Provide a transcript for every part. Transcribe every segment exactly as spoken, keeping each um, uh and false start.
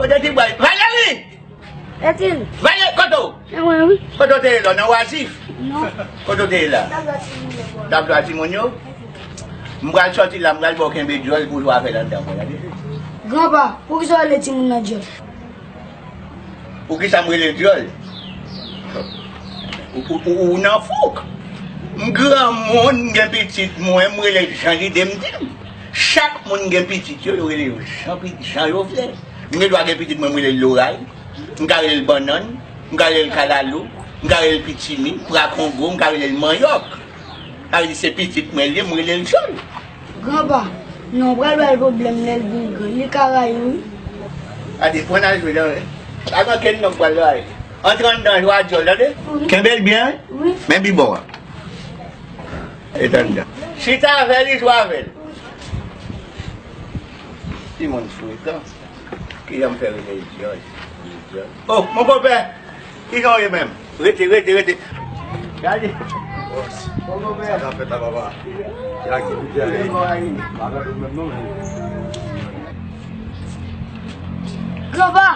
Kote ti bway? Valérie! Etil! Valérie, kote w? E mwen, wi. Kote w te ye la? Nan wazif? Non. Kote w te ye la? T ap jwe ak timoun yo. T ap jwe ak timoun yo? M pral sòti la, m pral ba w kenbe dyòl pou w jwe avè l anndan mwen, tande? Granpa, poukisa w rele timoun nan dyòl? Poukisa m rele l dyòl? Ou, ou, ou, ou nan fouk. M granmoun, m gen pitit mwen, m rele l jan lide m di m. Chak moun gen pitit yo, yo rele yo jan, pi- jan yo vle. M gen dwa gen pitit mwen, m rele l loray. M ka rele l bannann. M ka rele l kalalou. M ka rele l pitimi, prakongo, m ka rele l manyòk. Sa vle di se pitit mwen li ye, m rele l dyòl. Granpa, non, pral bay pwoblèm lè l vin gran. Li ka rayi m, wi. Gade, pran al jwe dan. Pa gen okenn nonm pral rayi. Antre anndan, jwe a dyòl, tande? Kenbe l byen, wi. Men bibò a. E t anndan. Chita avè li, jwe avè l. Timoun frekan. Kijan m fè rele l dyòl? Oh, mon konpè! Kijan w ye menm? Rete, rete, rete. Gade. Mon konpè. Sa k ap fèt la, papa? Ki aktivite a ye? Pa gade w menm non. Granpa!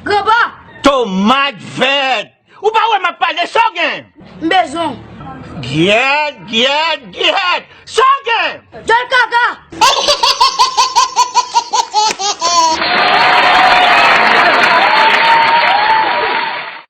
Granpa! Tomat vèt! Ou pa wè m ap pale, sa w gen? M bezwen w. Gyèt, gyèt, gyèt! Sa w gen? Dyòl kaka!